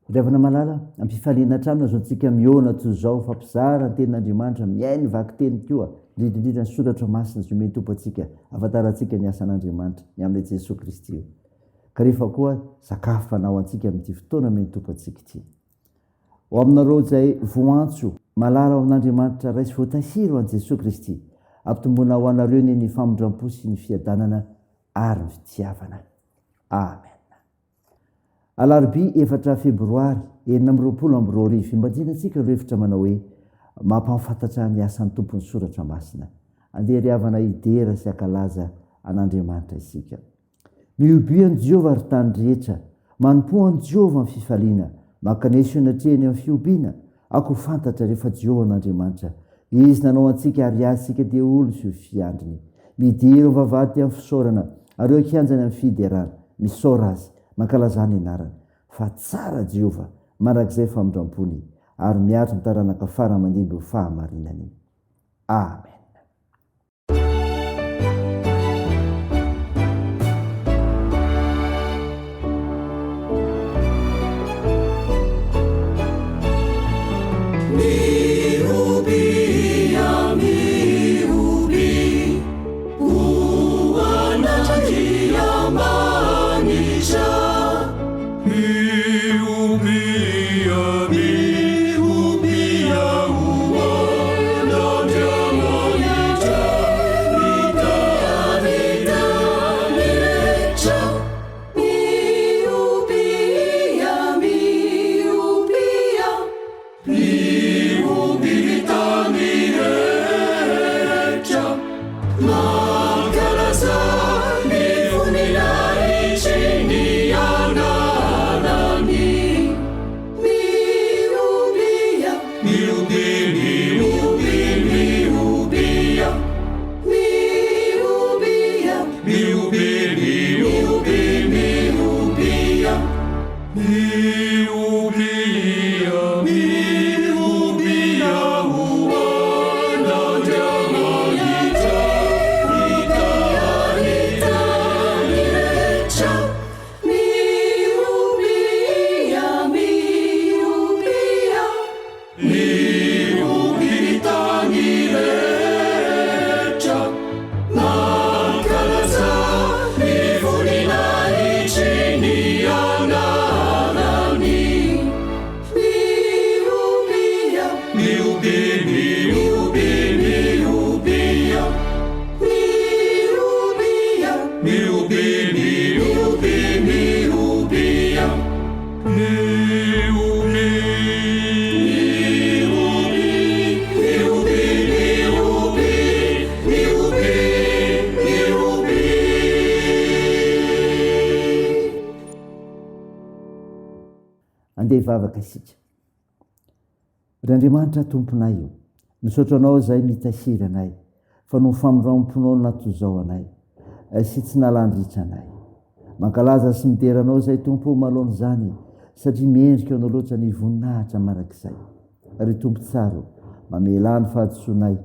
Ry havana malala, am-pifaliana hatrany no azontsika mihaona toy izao, mifampizara ny Tenin'Andriamanitra, mihaino ny vakiteny koa, indrindra indrindra ny Soratra Masina izay omen'ny Tompo antsika, ahafantarantsika ny asan'Andriamanitra, ny amin'i Jesoa Kristy io. Kanefa koa, sakafo fanao antsika amin'ity fotoana omen'ny Tompo antsika ity. Ho aminareo izay voantso, malala ao amin'Andriamanitra Ray sy voatahiry ho an'i Jesoa Kristy, ampitomboina ho anareo anie ny famindram-po sy ny fiadanana ary ny fitiavana. Amen. Alarobia efatra febroary 2026, Imbajinantsika ireo hevitra manao hoe Mampahafantatra ny asan'ny Tompo ny Soratra Masina. Andeha ry havana hidera sy hankalaza an'Andriamanitra isika. Mihobia an'i Jehovah ry tany rehetra, manompoa an'i Jehovah amin'ny fifaliana, mankaneso eo anatrehany amin'ny fihobiana, aoka ho fantatrareo fa Jehovah no Andriamanitra, Izy nanao antsika ary Azy isika dia olony sy ho fiandriny. Midira eo am-vavahady amin'ny fisaorana, ary eo an-kianjany amin'ny fiderana. Misaora Azy, mankalazà ny anarany. Fa tsara Jehovah, mandrakizay famindram-pony, ary miaro ny taranaka fara aman-dimby ho fahamarinany. Amen. Andeha hivavaka isika. Ry Andriamanitra Tomponay o, misaotra Anao izay mitahiry anay, fa noho famindram-ponao natozao anay, sy tsy nalandritra anay. Mankalaza sy midera Anao izay Tompo o maloana izany, satria mendrika Anao loatra ny voninahitra mandrakizay. Ry Tompo tsara o, mamelà ny fahadisoanay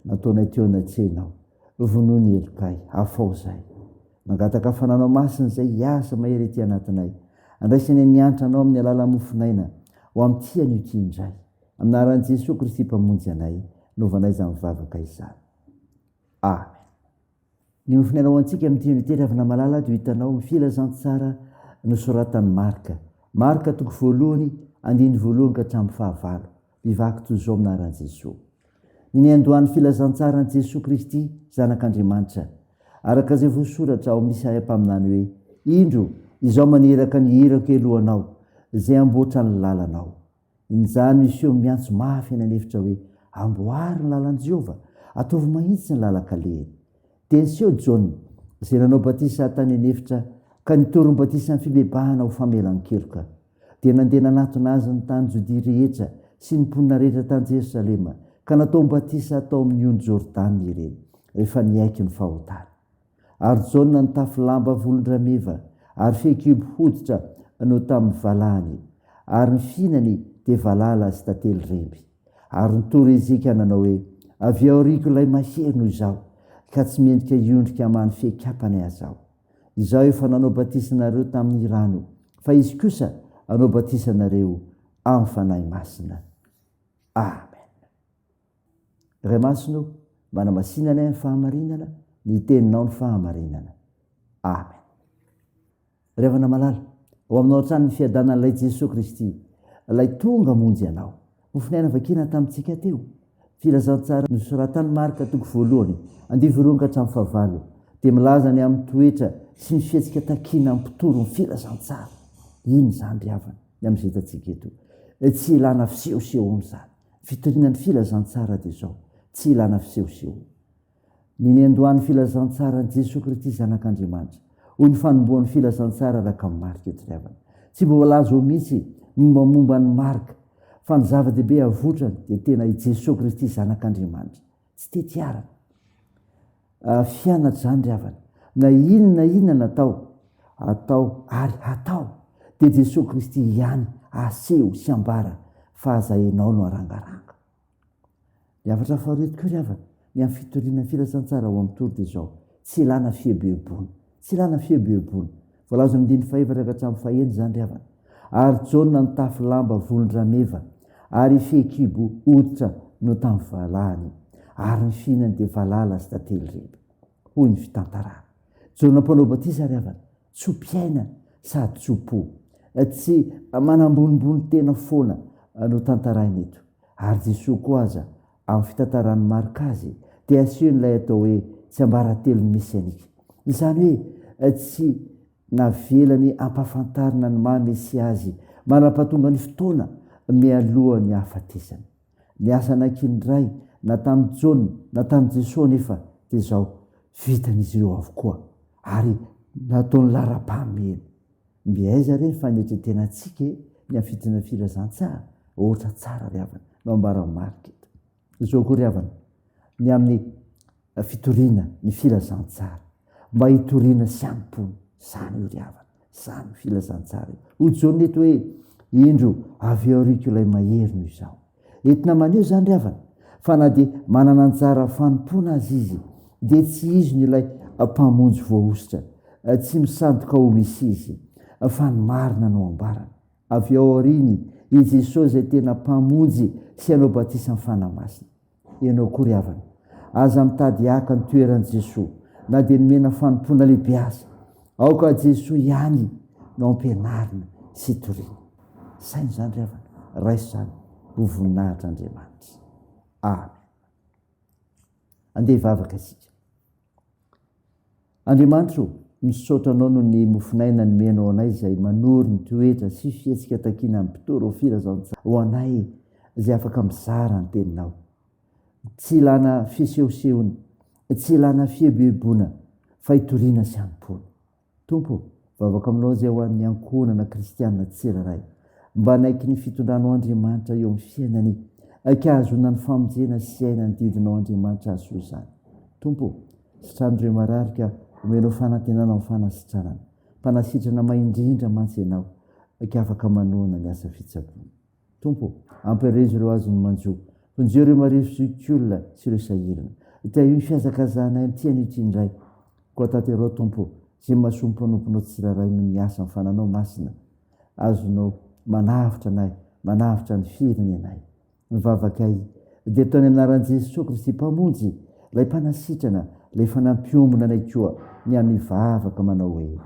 nataonay teo anatrehanao, vonoy ny helokay, afao izay. Mangataka fananao masina izay hiasa mahery ety anatinay. Andraisanay ny antra Anao amin'ny alalan'ny mofon'aina ho amin'ity anio ity indray. Amin'ny anaran'i Jesoa Kristy Mpamonjy anay, novanay izany vavaka izany. Amen. Ny mofon'aina ho antsika amin'ity anio ity ry havana malala dia ho hitanao amin'ny filazantsara nosoratan'i Marka. Marka toko voalohany, andininy voalohany ka hatramin'ny fahavalo. Mivaky toy izao amin'ny anaran'i Jesoa. Ny niandohan'ny filazantsaran'i Jesoa Kristy, Zanak'Andriamanitra, araka izay voasoratra ao amin'ny Isaia mpaminany hoe, Indro, Izaho maniraka ny irako elohanao, izay hamboatra ny lalanao. Injany misy feo miantso mafy any an'efitra hoe, Amboary ny lalan'i Jehovah, ataovy mahitsy ny lalan-kalehiny. Dia niseho Jaona, izay nanao batisa tany an'efitra, ka nitory ny batisan'ny fibebahana ho famelan-keloka. Dia nandeha nanatona azy ny tany Jodia rehetra sy ny mponina rehetra tany Jerosalema, ka nataony batisa tao amin'ny ony Jordana ireny, rehefa niaiky ny fahotany. Ary Jaona nitafy lamba volon-drameva, ary fehikibo hoditra no tamin'ny valahany, ary ny fihinany dia valala sy tantely remby. Ary nitory izy ka nanao hoe, Avy aoriako ilay mahery noho izaho, ka tsy mendrika hiondrika amany fehikapany aza aho. Izaho efa nanao batisa anareo tamin'ny rano, fa izy kosa hanao batisa anareo amin'ny Fanahy Masina. Amen. Ray Masina o, manamasina anay amin'ny fahamarinana, ny teninao ny fahamarinana. Amen. Ry havana malala, ao aminao hatrany ny fiadanan'ilay Jesoa Kristy, ilay tonga hamonjy anao. Mofon'aina vakiana tamintsika teo. Filazantsara nosoratan'i Marka toko voalohany, andivo voalohany ka hatramin'ny fahavalo, dia milaza ny amin'ny toetra sy ny fihetsika takiana amin'ny mpitory ny filazantsara. Inona izany ry havana, ny amin'izay hitantsika eto? Tsy ilana fisehosehoana izany. Fitoriana ny filazantsara dia izao, tsy ilana fisehosehoana. Ny niandohan'ny filazantsaran'i Jesoa Kristy Zanak'Andriamanitra, hoy ny fanombohan'ny filazantsara araka an'i Marka eto ry havana. Tsy mba voalaza ao mihitsy ny mombamomba an'i Marka, fa ny zava-dehibe avotrany dia tena i Jesoa Kristy Zanak'Andriamanitra. Tsy tetiarana. Fianatra izany ry havana. Na inona na inona natao, atao ary hatao, dia Jesoa Kristy ihany aseho sy ambara fa aza enao no arangaranga. Ny hafatra faharoa eto koa ry havana, ny amin'ny fitoriana ny filazantsara ao amin'ny tory dia izao, tsy ilana fieboeboana. Tsy ilana fieboeboana. Voalaza amin'ny andininy fahefatra ka hatramin'ny fahenina izany ry havana. Ary Jaona nitafy lamba volon-drameva, ary fehikibo hoditra no tamin'ny valahany, ary ny fihinany dia valala sy tantely reby. Hoy ny fitantarana. Jaona mpanao batisa ry havana, tso-piaina sady tso-po. Tsy manambonimbony tena foana no tantaraina eto. Ary Jesoa koa aza, amin'ny fitantaran'i Marka azy, dia asehony ilay atao hoe tsiambaratelon'ny mesianika. Izany hoe tsy navelany hampahafantarina ny maha Mesia azy mandra-pahatonga ny fotoana mialoha ny hahafatesany. Ny asa nankinin'ny Ray na tamin'i Jaona na tamin'i Jesoa anefa dia izao, vitan'izy ireo avokoa ary nataony laharam-pahamehana. Mby aiza re ny fanetren-tenantsika e, ny amin'ny fitoriana filazantsara? Ohatra tsara ry havana no ambaran'i Marka eto. Izao koa ry havana, ny amin'ny fitoriana ny filazantsara, mba hitoriana sy hanompoana. Izany io ry havana, izany io filazantsara io. Hoy Jaona eto hoe, Indro, avy eo aoriako ilay mahery noho izaho. Entina maneho izany ry havana, fa na dia manana anjara fanompoana aza izy, dia tsy izy no ilay Mpamonjy voahosotra, tsy misandoka ho Mesia izy, fa ny marina no ambarany. Avy ao aoriany i Jesosy izay tena Mpamonjy sy hanao batisa ny Fanahy Masina. Ianao koa ry havana, aza mitady haka ny toeran'i Jesoa, na dia nomena fanompoana lehibe aza. Aoka Jesoa ihany no ampianarina sy torina. Saino izany ry havana, raiso izany ho voninahitr'Andriamanitra. Amen. Andeha hivavaka isika. Andriamanitra o, misaotra Anao noho ny mofon'aina nomenao anay izay manoro ny toetra sy fihetsika takiana amin'ny mpitory ho filazantsara ho anay izay afaka mizara ny Teninao. Tsy ilana fisehosehoana, tsy ilana fieboeboana fa hitoriana sy hanompoana. Tompo o, vavaka aminao izay ho an'ny ankohonana kristiana tsirairay, mba hanaiky ny fitondranao Andriamanitra eo amin'ny fiainany, ka hahazoana ny famonjena sy hiaina ny didinao Andriamanitra hahasoa izany. Tompo o, sitrano ireo marary ka omenao fanantenana amin'ny fanasitranana. Mpanasitrana mahay indrindra mantsy Ianao, ka afaka manohana ny asa fitsaboana. Tompo ô, ampirezo ireo azon'ny manjo, vonjeo ireo marefo zokiolona sy ireo sahirana. Tahio ny fihazakazahanay amin'ity anio ity indray. Koa tanterao, Tompo ô, izay mahasoa ny mpanomponao tsirairay noho ny asa amin'ny fananao masina. Azonao manavotra anay, manavotra ny firenenay. Ny vavakay dia ataonay amin'ny anaran'i Jesoa Kristy Mpamonjy, ilay Mpanasitrana, ilay efa nampiombona anay koa ny amin'ny vavaka manao hoe,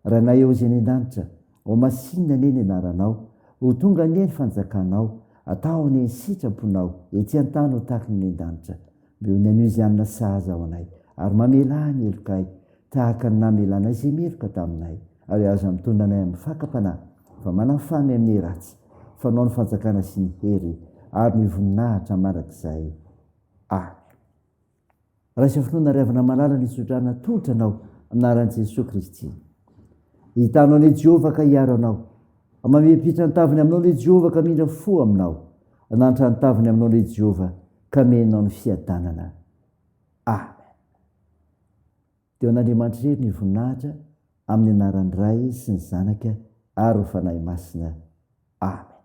Rainay eo izay any an-danitra, Ho masinina anie ny anaranao, ho tonga anie ny fanjakanao, atao anie ny sitraponao, ety an-tany ho tahaky ny any an-danitra. Omeo ny anio izay hanina sahaza ho anay, ary mamelà ny helokay, tahaka ny namelanay izay meloka taminay, ary aza mitondra anay amin'ny fakam-panahy, fa manafaha anay amin'ny ratsy, fa Anao ny fanjakana sy ny hery ary ny voninahitra mandrakizay. Amen. Raiso finoana ry havana malala ny tsodrano atolotra anao amin'ny anaran'i Jesoa Kristy. Hitanao anie Jehovah ka hiaro anao. Mamipitra ny taviny aminao anie Jehovah ka mindra fo aminao. Nanitra ny taviny aminao anie Jehovah ka menao ny fiadanana. Amen. Dia ho an'Andriamanitra irery ny voninahitra amin'ny anaran'ny Ray sy ny Zanaka ary ny Fanahy Masina. Amen.